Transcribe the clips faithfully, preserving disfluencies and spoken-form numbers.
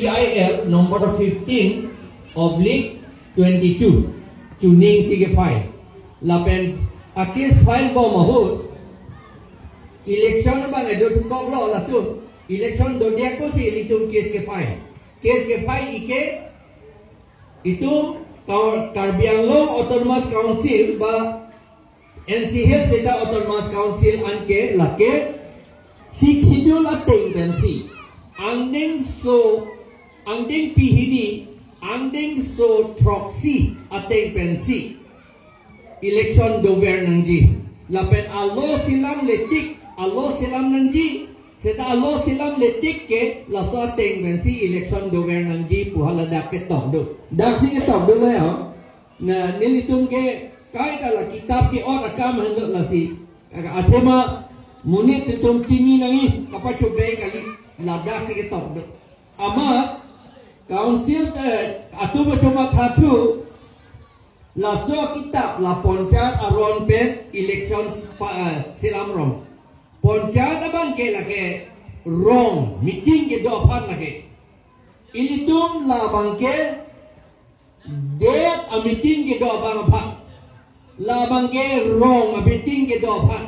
I L number fifteen oblique twenty-two. Chuning si ke file. Lapen a case file bom ahut. Election abang edo thukok lo latum. Election dodiak ko si ilitum case ke file. Case ke file ike itum Kar-, Karbi Anglong Autonomous Council ba N C Hills seta Autonomous Council anke lake Sixth Schedule ateng pensi angdengso, angdengpi hini, angdengso throksi ateng pensi election dover nangji. Lapen a law selam letik, a law selam nangji, seta a law selam letik ke laso ateng pensi election dover nangji pu haladak ketok do. Dak si ketok do le ho. Na nelitum ke kaita la kitap ke-ot akam henlo lasi. Athema monit atum chini nangji kapachobei kali, ladak si ketok do. Amat council, eh, atum atum mathathu laso kitap la ponchayat aron pen election pa, eh, selam rong. Ponchayat abang ke lake rong meeting kedo aphan lake. Ilitum labang ke date a meeting kedo abang aphan. Labang ke rong a meeting kedo aphan.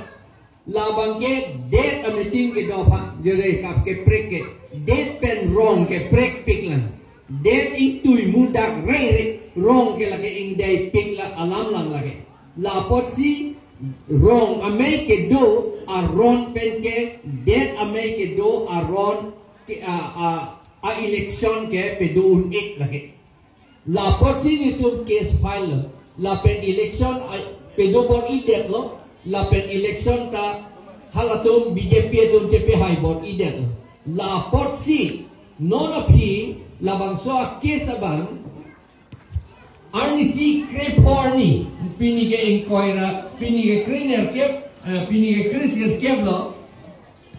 Labang ke date a meeting kedo aphan. Jere kap keprek ke. Date pen rong keprek pik lang. Date ingtui mudak rei rei. Rong ke lake ingdei pik la alam lang lake. Lapotsi rong amei kedo aron pen ke date amei kedo aron ke a, a, a election ke pedo un-e lake. Lapotsi nelitum case file lo. Lapen election a, pedo bor-idet lo. Lapen election ta halatum B J P atum chepe hai bor-idet lo. Lapotsi non aphi labangso a case abang arnisi krepho arni, pini ke ingkoi ra, pini ke krenerkep, eh, pini ke krenerkep lo.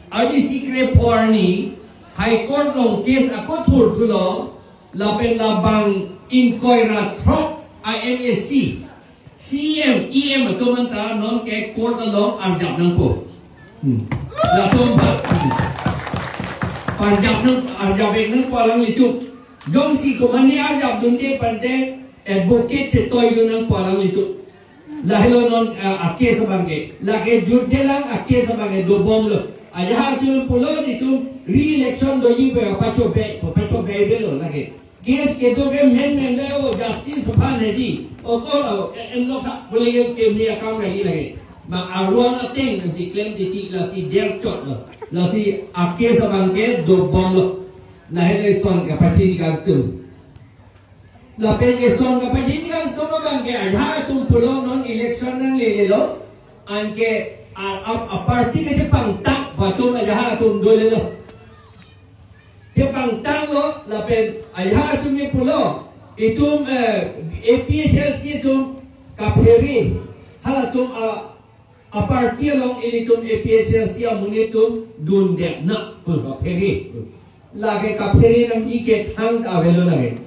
Arnisi krepho arni High Court along case ako thurthulo, lapen labang ingkoi ra throk I N A C, C M, E M atum anta non ke court along arjap nangpo. Hmm. Latum ba. Arjap nang, arjap nangpo alanglitum. Jongsi komatne arjap dunde pante advocate chetoidun nangpo alanglitum. Lahelo non, eh, a case abang ke. Lake jutjelang a case abang ke dobom lo. Ajahak atum pulo nelitum re-election doji pu pachobei, pachobei avelo lake. Case kedo ke menmen le o justice aphan hedi. O ko lo, eh, enlo kha, pule ke mi akam lagi lake. Ma aron ateng nangsi klem titi lasi derchot lo. Lasi a case abang ke dobom lo. Lahelo eson kapachini kangtung. Lapen eson kapachini kangtung abang ke ajahak atum pulo non election nanglelelo. Anke a, a, a party ke chepangtang atum ajahak atum dolelo. Chepangtanglo lapen ajahak atum ke pulo. Itum, eh, A P H L C atum kaphere. Halatum a, a party along ilitum A P H L C amonit atum dundet nang pu kaphere. Lake kaphere nangji ke thangta avelo lake.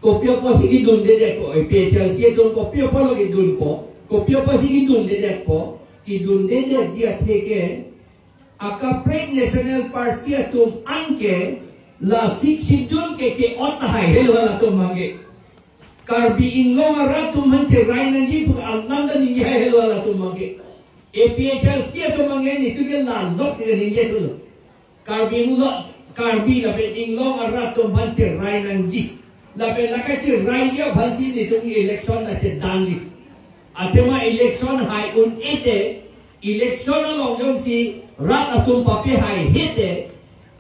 Kopi apotsi kedundedetpo, A P H L C atum kopi apotlo kedunpo, kopi apotsi kedundedetpo, kedundedetji athe ke, akaprek National Party atum anke, la Sixth Schedule ke ke-ot tahai helo halatum abang ke. Karbi Anglong arat atum aphan cherai nangji pu alam ta ningje hai helo halatum abang ke. A P H L C atum abang ke nelitum ke la lok si ningje thulo. Karbi Anglong, Karbi lapen Anglong arat atum aphan cherai nangji. Lapen la kacheraiji aphansi nelitum election ta chedanji. Athema election hai un-e te, election along jongsi rat atum pape haihe te,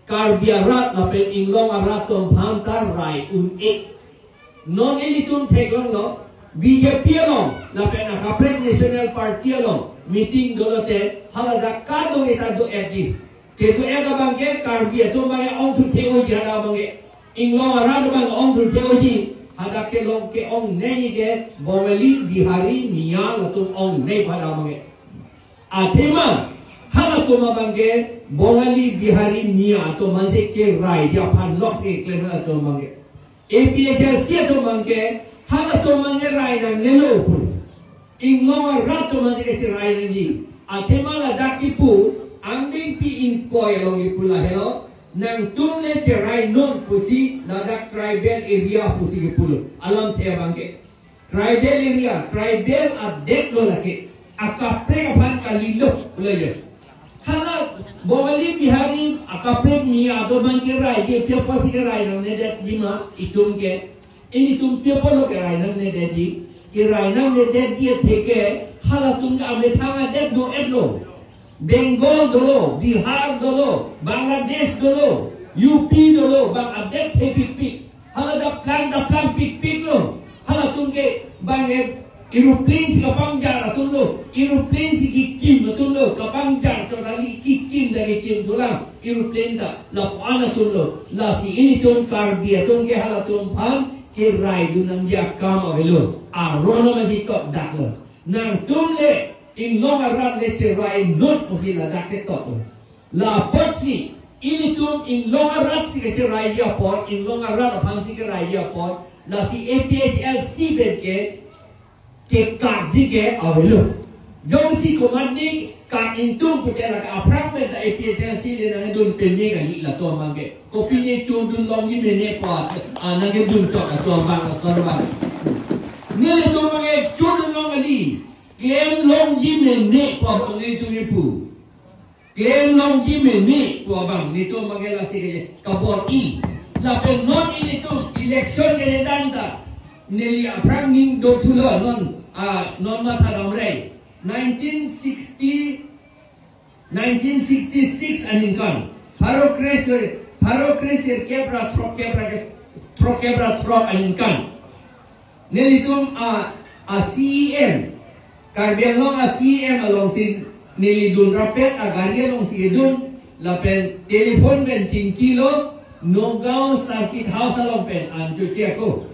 Karbi arat lapen Anglong arat atum aphan ta rai un-e. Non ilitum theklonglo, B J P along, lapen akaprek National Party along, meeting dolote, haladak kadung eta do-etji. Kedo-et abang ke Karbi atum abang ke ongthu the-oji hadak abang ke. Anglong arat abang ongthu the-oji, hadak kelong ke-ongneiji ke, Bongali, Bihari, Miya atum ongnei hadak abang ke. Athema, halatum abang ke, Bongali, Bihari, Miya atum aphansi keraiji aphan lok si klem halatum abang ke. A P H L C atum abang ke, halatum abang ke rai nangnelo pu. Anglong arat atum aphansi kacherai nangji. Athema ladak kipu, angdengpi ingkoi along kipu lahelo, Nangtum le cherai non pusi ladak tribal area pusi kepulo. Alamthe abangke. Tribal area, tribal adet lo lake. Akaprek aphan kalilo, pulo je. Hala Bongali Bihari akaprek mi ado abang kerai je, pia pusi kerai nangnedetji ma itum ke. Ilitum pia pulo kerai nangnedetji. Kerai nangnedetji atheke halatum ke amethang adet do-etlo. Bengal dolo, Bihar dolo, Bangladesh dolo, U P dolo, bang adet thepikpik. Hala daplang daplang pikpiklo. Halatum ke bang e aeroplane si kapangjar atumlo. Aeroplane si kikim atumlo. Kapangjar chot kali, kikim ta kikim thulang. Aeroplane ta lapu-an atumlo. Lasi ilitum Karbi atum ke halatum aphan kerai dun nangji akam avelo. Aron amatsi tokdaklo. Nangtum le inglong arat le cherai non pusi ladak ke toklo. Lapotsi ilitum inglong arat si kecheraiji apot, inglong arat aphan si keraiji apot, lasi A P H L C pen ke kekakji ke avelo. Jongsi komatne kak ingtung pute lake aphrang pen ta A P H L C le nangdun peme kali latum abangke. Kopine chodun longji mene pu, ah, nangdun chok latum abang, latum abang. Nelitum abangke chodun long kali, klem longji mene pu abang nelitum kipu. Klem longji mene pu abang, nelitum abangke lasi ke kabor-i. Lapen non ilitum election kedan ta neli aphrang ning dothulo non, ah, non matha damrei. Nineteen sixty, nineteen sixty-six aningkan. Pharo kre sir, pharo kre sirkep ra throkkep ra ke, throkkep ra throk aningkan. Nelitum a, a C E M, Karbi Anglong a C E M alongsi neli dun rapet, agari alongsi kedun, lapen telephone pen chingkilo, Nagaon Circuit House along pen an choche ako.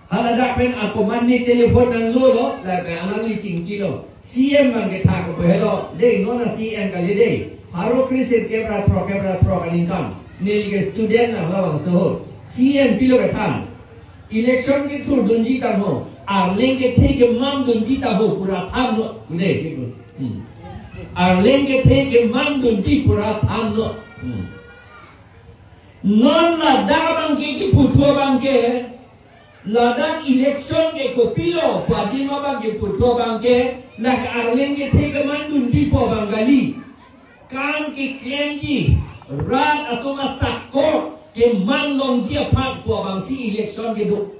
Haladak pen ako mane telephone nanglolo, lapen alangli chingkilo. C E M abangke thak ako helo, dei non a C E M kali dei. Pharo kre sirkep ra throkkep ra throk aningkan. Neli ke student na halabangso ahut. C E M pilo kethan. Election kethurdunji tangho, Arleng kethe kemandunji tangho pura thanlo, dei, gitu. Hmm. Arleng kethe kemandunji pura thanlo. Hmm. Non ladak abangke kiputhu abangke, ladak election ke kopilo, pu adim abangke puthu abangke, lake Arleng kethe kemandunji pu abang kali. Kam keklemji, rat atum asakor keman longji aphan pu abangsi election kedo.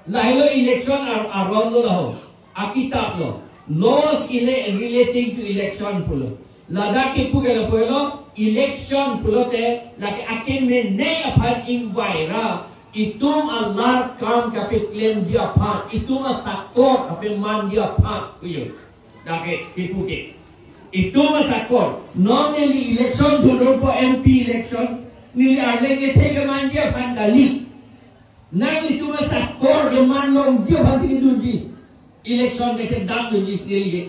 Lahelo election ar-, aron lo laho. Akitap lo. Laws ele-, relating to election pulo. Ladak kepu ke lapu helo, election pulote lake akemene aphan ingvaira, itum alar kam kapeklemji aphan, itum asakor kapemanji aphan, puyo. Dak ke kepu ke. Itum asakor. Non neli election thurdunpo, M P election. Neli Arleng kethe kemanji aphan kali. Nanglitum asakor keman longji aphansi kedunji. Election kechedan dunji neli ke.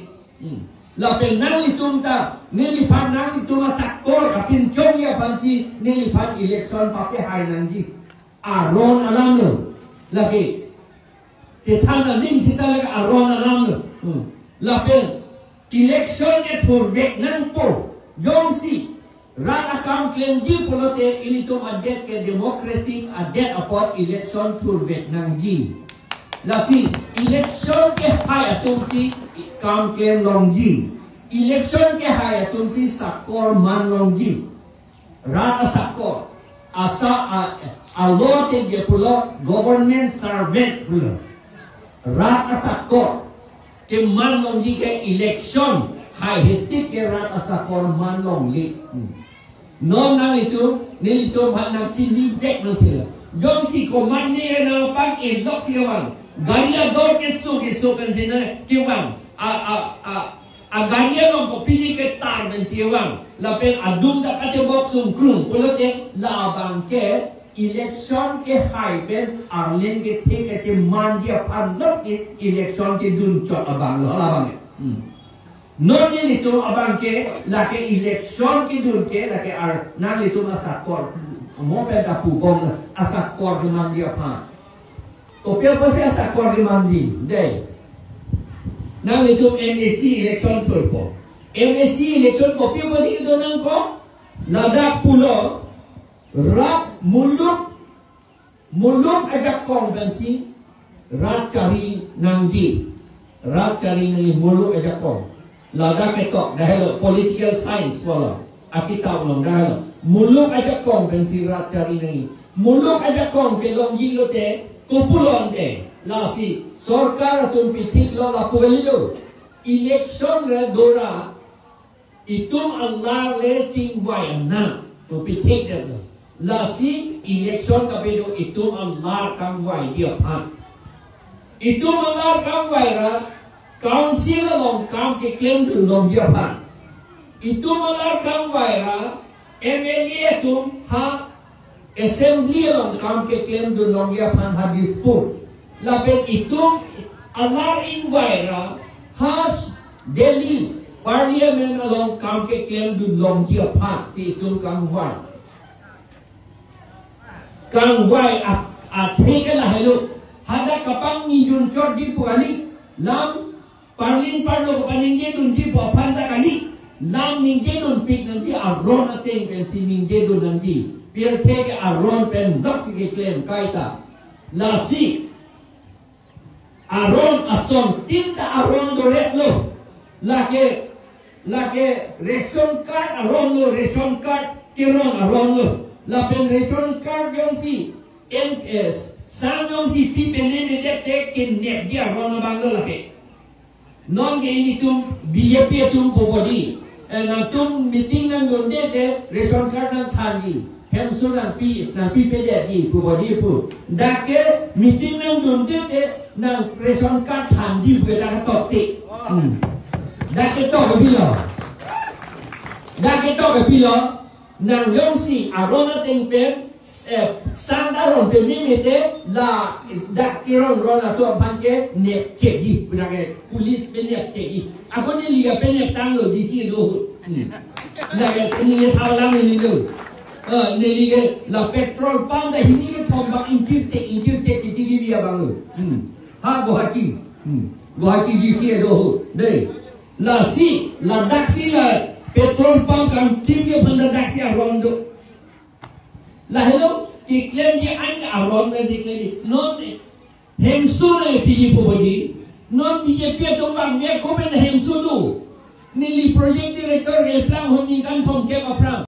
Hmm. Lapen nanglitum ta, neliphan nanglitum asakor kapinchongji aphansi neliphan election papehai nangji. Aron alamlo. Lake. Chethan aning sita lake aron alamlo. Hmm. Lapen election kethurvek nangpo. Jongsi rat akam klemji pulote ilitum adet ke democratic adet apot election thurvek nangji. Lasi election kehai atumsi kam klem longji. Election kehai atumsi sakor man longji. Rat asakor. Asa a, a law te dia pulo government servant pulo. Rat asakor keman longji ke election haihetik ke rat asakor man longle. Hmm. Non nanglitum, nelitum aphan nangchinidek nangsi lo. Jongsi komatne nangpang-enlok si kevang. Gari ador keso keso pensi na kevang. A, a, a, agari along kopine ketar pensi kevang. Lapen adung ta katebok sungkrung. Pulote labangke election kehai pen Arleng kethe kechemanji aphan lasi election kedun chot abang lo labang. Hmm. Non nelitum abangke lake election kedun ke lake ar nanglitum asakor. Mo pen ta pubom na asakor kemanji aphan. Kopi apotsi asakor kemanji, dei. Nanglitum M A C election thurpo. M A C election kopi apotsi kedun nangkok? Ladak pulo. Rat muluk, muluk ajakong pensi rat chari nangji. Rat chari nangji muluk ajakong. Ladak ketok, dah lo political science pulo. Akitap along dah lo. Muluk ajakong pensi rat chari nangji. Muluk ajakong kelongji lote, kopulon te. Lasi, sorkar atum pithik lo lapu kali lo. Election re dora, itum alar le chingvai anang, to pithik det lo. Lasi election kapedo itum alar kangvaiji aphan. Itum alar kangvai ra, council along kam keklem dun longji aphan. Itum alar kangvai ra, M L A atum ha assembly along kam keklem dun longji aphan ha dispute. Lapen itum alar ingvai ra ha Delhi Parliament along kam keklem dun longji aphan si itum kangvai. Kangvai a, athe ke lahelo. Hadak kapangni dun chotji pu kali. Lam parlin parlo kapaningje dunji pu aphan ta kali. Lam ningje dunpik nangji, aron ateng pensi ningje dun nangji. Pirthe ke aron pen dak si keklem kaita. Lasi aron asontin ta aron doret lo. Lake, lake ration card aron lo, ration card keron aron lo. Lapen ration card jongsi M S sang jongsi pi penemedet te kenepji aron abang lo lake. Non ke ilitum B J P atum pu bodi. Eh, nangtum meeting nangdunde te ration card nangthanji. Hemso nangpi, nangpipedetji pu bodi pu. Dak ke meeting nangdunde te nang ration card thanji pu dak ketok te. Hmm. Dak ketok ke pilo. Dak ketok ke pilo. Nang jongsi aron ateng pen, eh, sang aron pen meme te la dak keron ron atum aphan ke nepchekji, pu dak ke police pen nepchekji. Ako neli ke pen neptang lo D C do. Hmm. Dak ke neli thau lang neli lo. Eh, neli ke la petrol pump ta hini kethom bak ingkir chek, ingkir chek titi kibi abang lo. Hmm. Ha Guwahati. Hmm. Guwahati D C do. Dei. Lasi, ladak si la petrol pump kangkim ke aphan ladak si aron do. Lahelo, keklemji an aron na si klemji. Non, hemso nangpiji pu bodi. Non B J P atum vangve ko pen hemso do. Neli project director keplang hon ningkan thomkep aphrang.